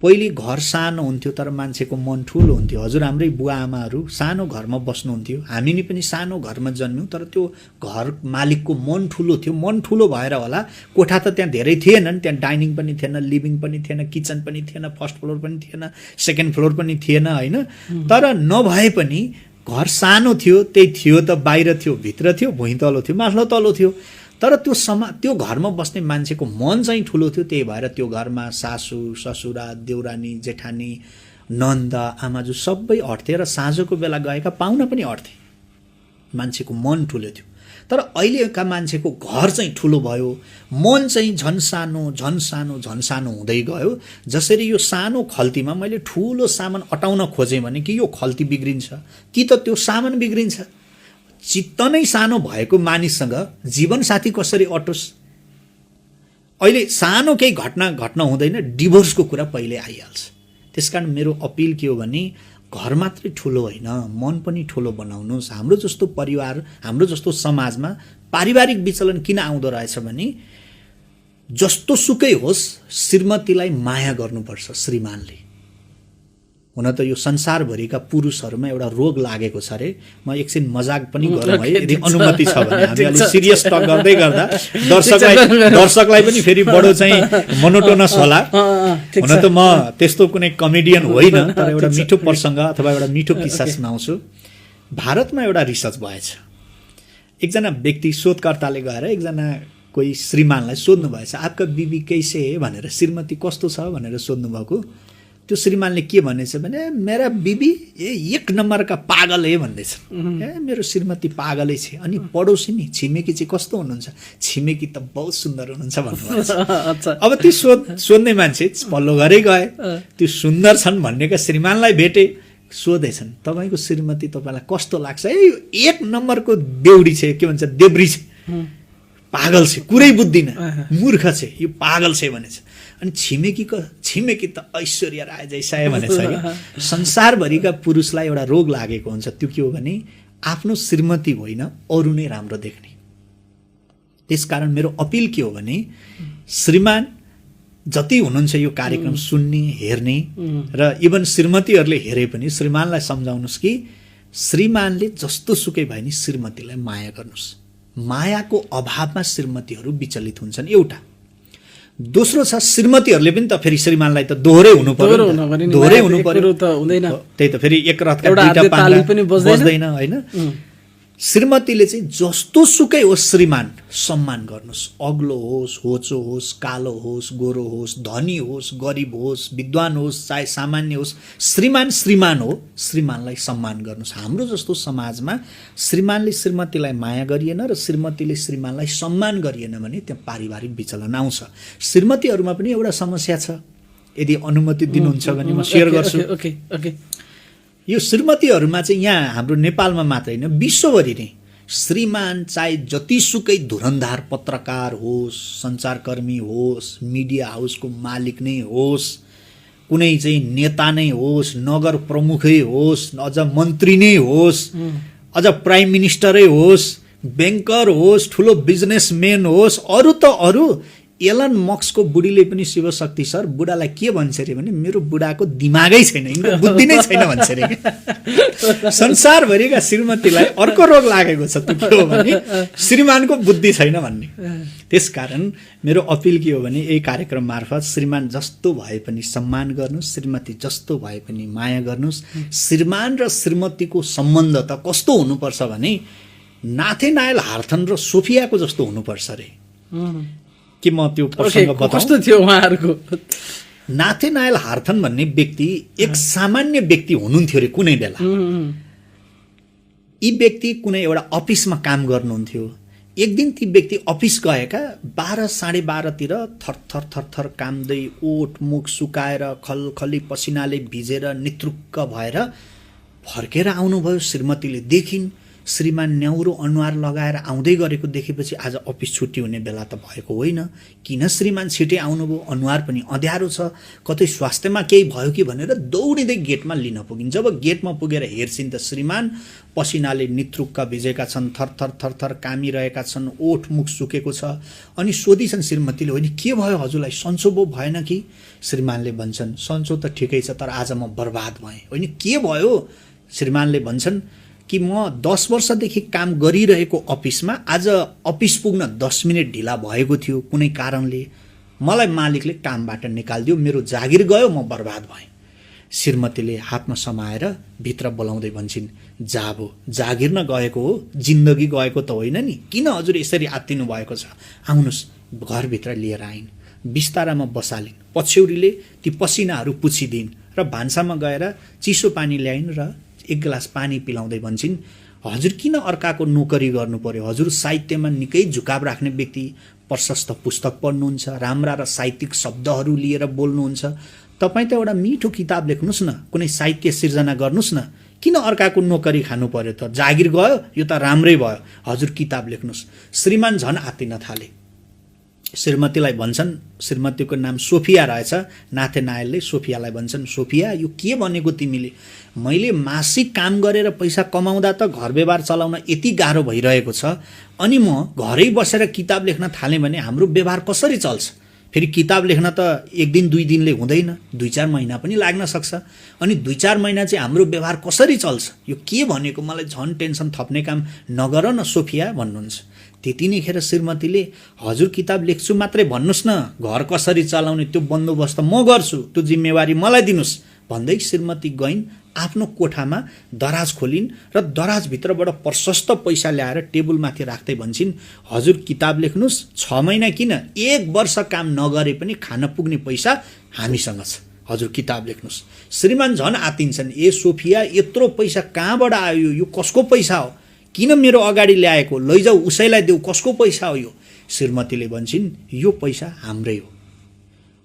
पहिले घर सानो हुन्थ्यो तर मान्छेको मन ठुलो हुन्थ्यो। हजुर हाम्रै बुवा आमाहरू सानो घरमा बस्नुहुन्थ्यो, हामी नि पनि सानो घरमा जन्म्यौँ, तर त्यो घर मालिकको मन ठुलो थियो। मन ठुलो भएर होला, कोठा त त्यहाँ धेरै थिएनन्, त्यहाँ डाइनिङ पनि थिएन, लिभिङ पनि थिएन, किचन पनि थिएन, फर्स्ट फ्लोर पनि थिएन, सेकेन्ड फ्लोर पनि थिएन होइन। तर नभए पनि घर सानो थियो, त्यही थियो त, बाहिर थियो, भित्र थियो, भुइँ तलो थियो, माथिल्लो तलो थियो। तर त्यो घरमा बस्ने मान्छेको मन चाहिँ ठुलो थियो। त्यही भएर त्यो घरमा सासू ससुरा देउरानी जेठानी नन्दा आमाजु सबै अट्थे र साँझको बेला गएका पाहुना पनि अट्थे। मान्छेको मन ठुलो थियो। तर अहिलेका मान्छेको घर चाहिँ ठुलो भयो, मन चाहिँ झन् सानो झन् सानो झन् सानो हुँदै गयो। जसरी यो सानो खल्तीमा मैले ठुलो सामान अटाउन खोजेँ भने कि यो खल्ती बिग्रिन्छ कि त त्यो सामान बिग्रिन्छ। चित्त नै सानो भएको मानिससँग जीवनसाथी कसरी अटोस्? अहिले सानो केही घटना हुँदैन, डिभोर्सको कुरा पहिले आइहाल्छ। त्यसकारण मेरो अपिल के हो भने घर मात्रै ठुलो होइन, मन पनि ठुलो बनाउनुहोस्। हाम्रो जस्तो परिवार, हाम्रो जस्तो समाजमा पारिवारिक विचलन किन आउँदो रहेछ भने जस्तो सुकै होस् श्रीमतीलाई माया गर्नुपर्छ श्रीमानले। हुन त यो संसारभरिका पुरुषहरूमा एउटा रोग लागेको छ अरे। म एकछिन मजाक पनि गरौँ है, यदि अनुमति छ भने। हामी अलि सिरियस टक गर्दै गर्दा दर्शकलाई पनि फेरि बडो चाहिँ मोनोटोनस होला। हुन त म त्यस्तो कुनै कमेडियन होइन, तर एउटा मिठो प्रसङ्ग अथवा एउटा मिठो किस्सा सुनाउँछु। भारतमा एउटा रिसर्च भएछ। एकजना व्यक्ति शोधकर्ताले गएर एकजना कोही श्रीमानलाई सोध्नु भएछ, आपका बीबी कैसे है भनेर, श्रीमती कस्तो छ भनेर सोध्नु भएको। त्यो श्रीमानले के भनेछ भने मेरा बीबी एक नम्बर का पागल है भन्दैछ। मेरो श्रीमती पागलै छ। अनि पडोसी नि छिमेकी चाहिँ कस्तो हुनुहुन्छ? छिमेकी त बहुत सुन्दर हुनुहुन्छ भन्नुभएछ। अब त्यो सोध्ने मान्छे पल्लो घरै गए, त्यो सुन्दर छन् भन्नेका श्रीमानलाई भेटे, सोधेछन् तपाईँको श्रीमती तपाईँलाई कस्तो लाग्छ? एक नम्बरको बेउडी छ, के भन्छ देब्री छ, पागल छ, कुरै बुझ्दिन, मूर्ख छ, यो पागल छ भनेछ। अनि छिमेकी त ऐश्वर्या राय जैसा भनेछ कि। संसारभरिका पुरुषलाई एउटा रोग लागेको हुन्छ। त्यो के हो भने आफ्नो श्रीमती होइन अरू नै राम्रो देख्ने। त्यसकारण मेरो अपिल के हो भने श्रीमान जति हुनुहुन्छ यो कार्यक्रम सुन्ने हेर्ने र इभन श्रीमतीहरूले हेरे पनि श्रीमानलाई सम्झाउनुहोस् कि श्रीमानले जस्तो सुकै भए नि श्रीमतीलाई माया गर्नुहोस्। मायाको अभावमा श्रीमतीहरू विचलित हुन्छन् एउटा। दोस्रो छ श्रीमतीहरूले पनि त फेरि श्रीमानलाई त दोहोरै हुनु पर्यो, दोहोरै हुनु पर्यो त हुँदैन। त्यही त फेरि एक रथका दुईटा पानी पनि बज्दैन होइन। श्रीमतीले चाहिँ जस्तो सुकै होस् श्रीमान सम्मान गर्नुहोस्। अग्लो होस्, होचो होस्, कालो होस्, गोरो होस्, धनी होस्, गरिब होस्, विद्वान होस्, चाहे सामान्य होस्, श्रीमान हो। श्रीमानलाई सम्मान गर्नुहोस्। हाम्रो जस्तो समाजमा श्रीमानले श्रीमतीलाई माया गरिएन र श्रीमतीले श्रीमानलाई सम्मान गरिएन भने त्यहाँ पारिवारिक विचलन आउँछ। श्रीमतीहरूमा पनि एउटा समस्या छ, यदि अनुमति दिनुहुन्छ भने म सेयर गर्छु। यो श्रीमतीहरूमा चाहिँ यहाँ हाम्रो नेपालमा मात्र होइन, विश्वभरि नै श्रीमान चाहे जतिसुकै धुरन्धार पत्रकार होस्, सञ्चारकर्मी होस्, मिडिया हाउसको मालिक नै होस्, कुनै चाहिँ नेता नै होस्, नगर प्रमुखै होस्, अझ मन्त्री नै होस्, अझ प्राइम मिनिस्टरै होस्, ब्याङ्कर होस्, ठुलो बिजनेसम्यान होस्, अरू त अरू एलन मस्कको बुढीले पनि शिवशक्ति सर बुढालाई के भन्छ अरे भने मेरो बुढाको दिमागै छैन, यिनको बुद्धि नै छैन भन्छ अरे। संसारभरिका श्रीमतीलाई अर्को रोग लागेको छ। त्यो के हो भने श्रीमानको बुद्धि छैन भन्ने। त्यसकारण मेरो अपिल के हो भने यही कार्यक्रम मार्फत श्रीमान जस्तो भए पनि सम्मान गर्नुहोस्, श्रीमती जस्तो भए पनि माया गर्नुहोस्। श्रीमान र श्रीमतीको सम्बन्ध त कस्तो हुनुपर्छ भने नाथेनायल हार्थन र सोफियाको जस्तो हुनुपर्छ अरे। के म त्यो प्रसङ्ग बताऊँ? कस्तो थियो उहाँहरूको? नाथेनायल हार्थन भन्ने व्यक्ति एक सामान्य व्यक्ति हुनुहुन्थ्यो अरे कुनै बेला। यी व्यक्ति कुनै एउटा अफिसमा काम गर्नुहुन्थ्यो। एक दिन ती व्यक्ति अफिस गएका 12 साढे 12तिर थर कामदै ओठ मुख सुकाएर खलखली पसिनाले भिजेर नित्रुक्क भएर फर्केर आउनुभयो। श्रीमतीले देखिन् श्रीमान न्याउरो अनुहार लगाएर आउँदै गरेको देखेपछि आज अफिस छुट्टी हुने बेला त भएको होइन। किन श्रीमान छिटै आउनुभयो? अनुहार पनि अँध्यारो छ, कतै स्वास्थ्यमा केही भयो कि भनेर दौडिँदै गेटमा लिन पुगिन्। जब गेटमा पुगेर हेर्छिन् त श्रीमान पसिनाले नित्रुक्क भिजेका छन्, थरथर थरथर कामिरहेका छन्, ओठ मुख सुकेको छ। अनि सोधिछन् श्रीमतीले, होइन के भयो हजुरलाई, सन्चो पो भएन कि? श्रीमानले भन्छन्, सन्चो त ठिकै छ, तर आज म बर्बाद भएँ। होइन के भयो? श्रीमानले भन्छन् कि म 10 वर्षदेखि काम गरिरहेको अफिसमा आज अफिस पुग्न 10 मिनट ढिला भएको थियो कुनै कारणले। मलाई मालिकले कामबाट निकालिदियो, मेरो जागिर गयो, म बर्बाद भएँ। श्रीमतीले हातमा समाएर भित्र बोलाउँदै भन्छन्, जाबो जागिर न गएको हो, जिन्दगी गएको त होइन नि, किन हजुर यसरी आत्तिनु भएको छ? आउनुहोस्। घरभित्र लिएर आइन्, बिस्तारामा बसालिन्, पछ्यौरीले ती पसिनाहरू पुछिदिन् र भान्सामा गएर चिसो पानी ल्याइन् र एक गिलास पानी पिलाउँदै भन्छन्, हजुर किन अर्काको नोकरी गर्नु पर्यो? हजुर साहित्यमा निकै झुकाव राख्ने व्यक्ति, प्रशस्त पुस्तक पढ्नुहुन्छ, राम्रा र साहित्यिक शब्दहरू लिएर बोल्नुहुन्छ। तपाईँ त एउटा मिठो किताब लेख्नुहोस् न, कुनै साहित्य सिर्जना गर्नुहोस् न, किन अर्काको नोकरी खानु पर्यो त? जागिर गयो, यो त राम्रै भयो, हजुर किताब लेख्नुहोस्। श्रीमान झन् आत्तिन थाले। श्रीमतीलाई भन्छन्, श्रीमतीको नाम सोफिया रहेछ, नाथे नायलले सोफियालाई भन्छन्, सोफिया यो के भनेको तिमीले? मैले मासिक काम गरेर पैसा कमाउँदा त घर व्यवहार चलाउन यति गाह्रो भइरहेको छ, अनि म घरै बसेर किताब लेख्न थालेँ भने हाम्रो व्यवहार कसरी चल्छ? फेरि किताब लेख्न त एक दिन दुई दिनले हुँदैन, 2-4 महिना पनि लाग्न सक्छ। अनि 2-4 महिना चाहिँ हाम्रो व्यवहार कसरी चल्छ? यो के भनेको? मलाई झन् टेन्सन थप्ने काम नगर न सोफिया भन्नुहुन्छ। त्यति नै खेर श्रीमतीले, हजुर किताब लेख्छु मात्रै भन्नुहोस् न, घर कसरी चलाउने त्यो बन्दोबस्त म गर्छु, त्यो जिम्मेवारी मलाई दिनुहोस् भन्दै श्रीमती गइन्। आफ्नो कोठामा दराज खोलिन् र दराजभित्रबाट प्रशस्त पैसा ल्याएर टेबलमाथि राख्दै भन्छन्, हजुर किताब लेख्नुहोस्, 6 महिना किन 1 वर्ष काम नगरे पनि खान पुग्ने पैसा हामीसँग छ, हजुर किताब लेख्नुहोस्। श्रीमान झन् आतिन्छन्, ए सोफिया यत्रो पैसा कहाँबाट आयो? यो कसको पैसा हो? किन मेरो अगाडि ल्याएको? लैजाऊ उसैलाई देऊ, कसको पैसा हो यो? श्रीमतीले भन्छन्, यो पैसा हाम्रै हो।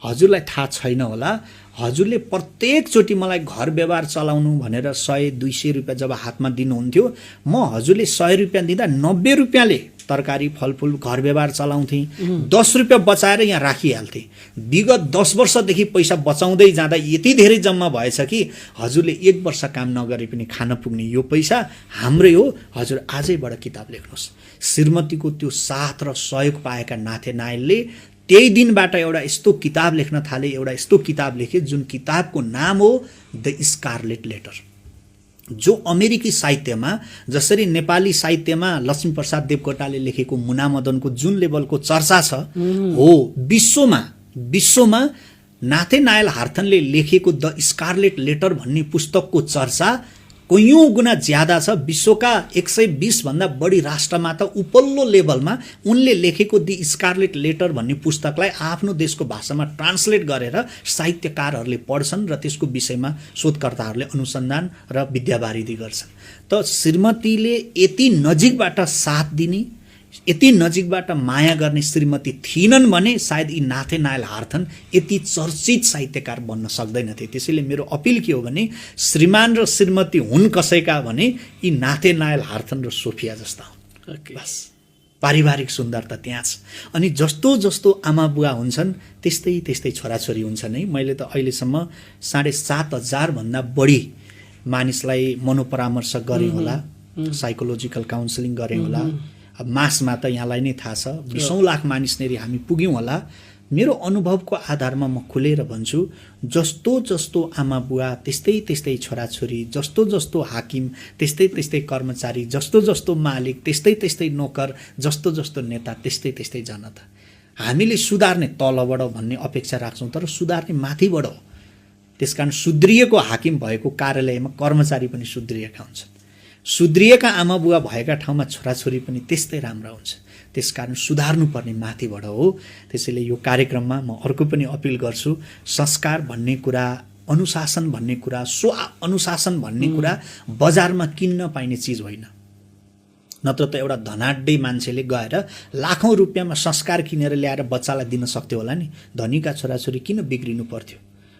हजुरलाई थाहा छैन होला, हजुरले प्रत्येकचोटि मलाई घर व्यवहार चलाउनु भनेर 100-200 रुपियाँ जब हातमा दिनुहुन्थ्यो, म हजुरले 100 रुपियाँ दिँदा 90 रुपियाँले तरकारी फलफुल घर व्यवहार चलाउँथेँ, 10 रुपियाँ बचाएर यहाँ राखिहाल्थेँ। विगत 10 वर्षदेखि पैसा बचाउँदै जाँदा यति धेरै जम्मा भएछ कि हजुरले 1 वर्ष काम नगरे पनि खान पुग्ने यो पैसा हाम्रै हो, हजुर आजैबाट किताब लेख्नुहोस्। श्रीमतीको त्यो साथ र सहयोग पाएका नाथे नायलले त्यही दिनबाट एउटा यस्तो किताब लेख्न थाले, एउटा यस्तो किताब लेखे जुन किताबको नाम हो द स्कारलेट लेटर, जो अमेरिकी साहित्यमा जसरी नेपाली साहित्यमा लक्ष्मीप्रसाद देवकोटाले लेखेको मुनामदनको जुन लेभलको चर्चा छ, हो विश्वमा नाथे नायल हार्थनले लेखेको द स्कारलेट लेटर भन्ने पुस्तकको चर्चा कयौं गुणा ज्यादा छ। विश्वका 120 भन्दा बढी राष्ट्रमा त उपल्लो लेभलमा उनले लेखेको दि स्कारलेट लेटर भन्ने पुस्तकलाई आफ्नो देशको भाषामा ट्रान्सलेट गरेर साहित्यकारहरूले पढ्छन् र त्यसको विषयमा शोधकर्ताहरूले अनुसन्धान र विद्यावारिधि गर्छन्। त श्रीमतीले यति नजिकबाट साथ दिने, यति नजिकबाट माया गर्ने श्रीमती थिएनन् भने सायद यी नाथे नायल हार्थन यति चर्चित साहित्यकार बन्न सक्दैनथे। त्यसैले मेरो अपिल के हो भने, श्रीमान र श्रीमती हुन् कसैका भने यी नाथे नायल हार्थन र सोफिया जस्ता हुन्। बस पारिवारिक सुन्दरता त्यहाँ छ। अनि जस्तो जस्तो आमा बुवा हुन्छन् त्यस्तै त्यस्तै छोराछोरी हुन्छन् है। मैले त अहिलेसम्म 7,500 भन्दा बढी मानिसलाई मनोपरामर्श गरेँ होला, साइकोलोजिकल काउन्सिलिङ गरेँ होला। मासमा त यहाँलाई नै थाहा छ 20 लाख मानिसनेरि हामी पुग्यौँ होला। मेरो अनुभवको आधारमा म खुलेर भन्छु, जस्तो जस्तो आमा बुवा त्यस्तै त्यस्तै छोराछोरी, जस्तो जस्तो हाकिम त्यस्तै त्यस्तै कर्मचारी, जस्तो जस्तो मालिक त्यस्तै त्यस्तै नोकर, जस्तो जस्तो नेता त्यस्तै त्यस्तै जनता। हामीले सुधार्ने तलबाट भन्ने अपेक्षा राख्छौँ, तर सुधार्ने माथिबाट हो। त्यसकारण सुध्रिएको हाकिम भएको कार्यालयमा कर्मचारी पनि सुध्रिएका हुन्छन्, सुध्रिएका आमा बुवा भएका ठाउँमा छोराछोरी पनि त्यस्तै राम्रा हुन्छ। त्यसकारण सुधार्नुपर्ने माथिबाट हो। त्यसैले यो कार्यक्रममा म अर्को पनि अपिल गर्छु, संस्कार भन्ने कुरा, अनुशासन भन्ने कुरा, अनुशासन भन्ने कुरा बजारमा किन्न पाइने चिज होइन। नत्र त एउटा धनाढ्य मान्छेले गएर लाखौं रुपियाँमा संस्कार किनेर ल्याएर बच्चालाई दिन सक्थ्यो होला नि। धनीका छोराछोरी किन बिग्रिनु पर्थ्यो?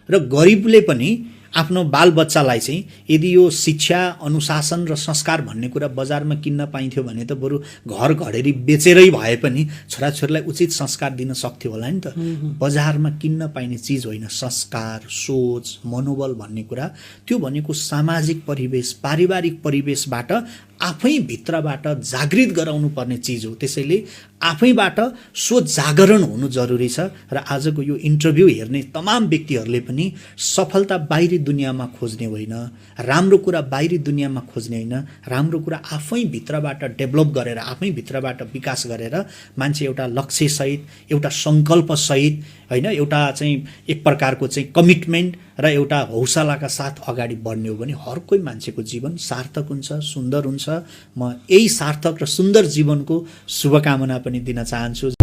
र गरिबले पनि आफ्नो बालबच्चालाई चाहिँ यदि यो शिक्षा अनुशासन र संस्कार भन्ने कुरा बजारमा किन्न पाइन्थ्यो भने त बरु घर घडेरी बेचेरै भए पनि छोराछोरीलाई उचित संस्कार दिन सक्थ्यो होला नि त। बजारमा किन्न पाइने चिज होइन संस्कार, सोच, मनोबल भन्ने कुरा। त्यो भनेको सामाजिक परिवेश, पारिवारिक परिवेशबाट आफै भित्रबाट जागृत गराउनु पर्ने चिज हो। त्यसैले आफैबाट सो जागरण हुनु जरुरी छ। र आजको यो इन्टरभ्यू हेर्ने तमाम व्यक्तिहरूले पनि सफलता बाहिरी दुनियाँमा खोज्ने होइन, राम्रो कुरा बाहिरी दुनियाँमा खोज्ने होइन, राम्रो कुरा आफै भित्रबाट डेभलप गरेर, आफै भित्रबाट विकास गरेर मान्छे एउटा लक्ष्यसहित, एउटा सङ्कल्पसहित होइन, एउटा चाहिँ एक प्रकारको चाहिँ कमिटमेन्ट र एउटा हौसलाका साथ अगाडि बढ्ने हो भने हर कोही मान्छेको जीवन सार्थक हुन्छ, सुन्दर हुन्छ। म यही सार्थक र सुन्दर जीवनको शुभकामना पनि दिन चाहन्छु।